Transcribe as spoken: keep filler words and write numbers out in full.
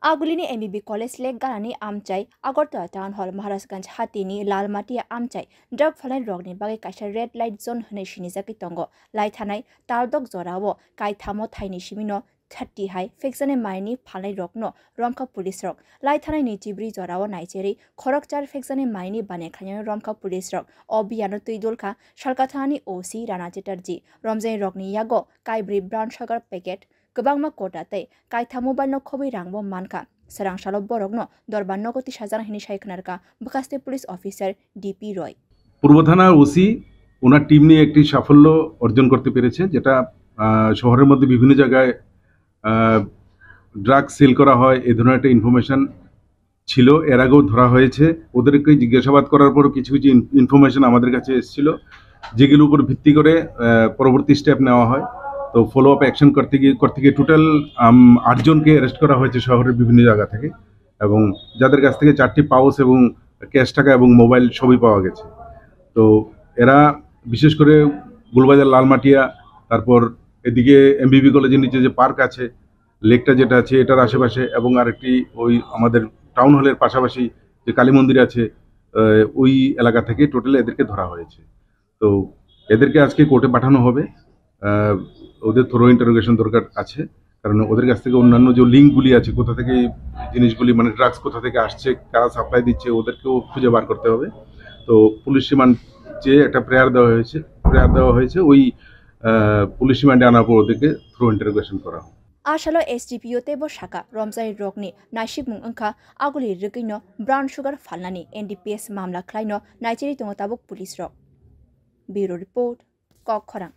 Agulini M B B College lek ganani amchai Agartala Town Hall Maharajganj hatini Lalmatia amchai drug phalnai rokni bagwi kaisa red light zone hwnwi sinijagwi tongo. Laithanai taldok jorao kaithamo thaini simino thirty hai phekjani maini phalnai rokno Romkha police rok laithanaini chibri jorao naicherwi khorokchar phekjani maini bane khlainani Romkha police rok. O biyano twi dulkha Salkathanani O C Rana Chatterjee. Romjai rokni yago kaibrwi brown sugar packet, kwbangma kota tei kaitha mobile no khobwi rangbo mankha. Swrang salo borokno dorbar nogo tisajak hinwi sai khwnarkha Bwkhaste police officer D P Roy. পূর্ব থানার ওসি ওনার টিম নিয়ে একটি সাফল্য অর্জন করতে পেরেছে, যেটা আহ, শহরের মধ্যে বিভিন্ন জায়গায় ড্রাগ সেল করা হয়, এ ধরনের একটা ইনফরমেশন ছিল, এর আগেও ধরা হয়েছে। ওদেরকে জিজ্ঞাসাবাদ করার পর কিছু কিছু ইনফরমেশন আমাদের কাছে এসেছিল, যেগুলোর উপর ভিত্তি করে আহ, পরবর্তী স্টেপ নেওয়া হয়। তো ফলো আপ অ্যাকশন করতে গিয়ে করতে গিয়ে টোটাল আটজনকে অ্যারেস্ট করা হয়েছে শহরের বিভিন্ন জায়গা থেকে, এবং যাদের কাছ থেকে চারটি পাউচ এবং ক্যাশ টাকা এবং মোবাইল সবই পাওয়া গেছে। তো এরা বিশেষ করে গোলবাজার লালমাটিয়া, তারপর এদিকে এমবিবি কলেজের নিচে যে পার্ক আছে, লেকটা যেটা আছে এটার আশেপাশে, এবং আরেকটি ওই আমাদের টাউন হলের পাশাপাশি যে কালী মন্দির আছে, আহ, ওই এলাকা থেকে টোটাল এদেরকে ধরা হয়েছে। তো এদেরকে আজকে কোর্টে পাঠানো হবে। আহ, ওদের থরো ইন্টারোগেশন দরকার আছে, কারণ ওদের কাছ থেকে অন্যান্য যে লিঙ্কগুলি আছে, কোথা থেকে এই জিনিসগুলি, মানে ড্রাগস কোথা থেকে আসছে, কারা সাপ্লাই দিচ্ছে, ওদেরকেও খুঁজে বার করতে হবে। তো পুলিশ রিমান্ড চেয়ে একটা প্রেয়ার দেওয়া হয়েছে, প্রেয়ার দেওয়া হয়েছে, ওই আহ, পুলিশ রিমান্ডে আনার পর ওদেরকে থরো ইন্টারোগেশন করা হবে। Asalo S D P O teibo saka romjai rokni naisipmung wngkha aguli rwgwino brown sugar phalnani N D P S mamla khlaino naichiri tongo tabuk police rok. Bureau report, Kok Khorang.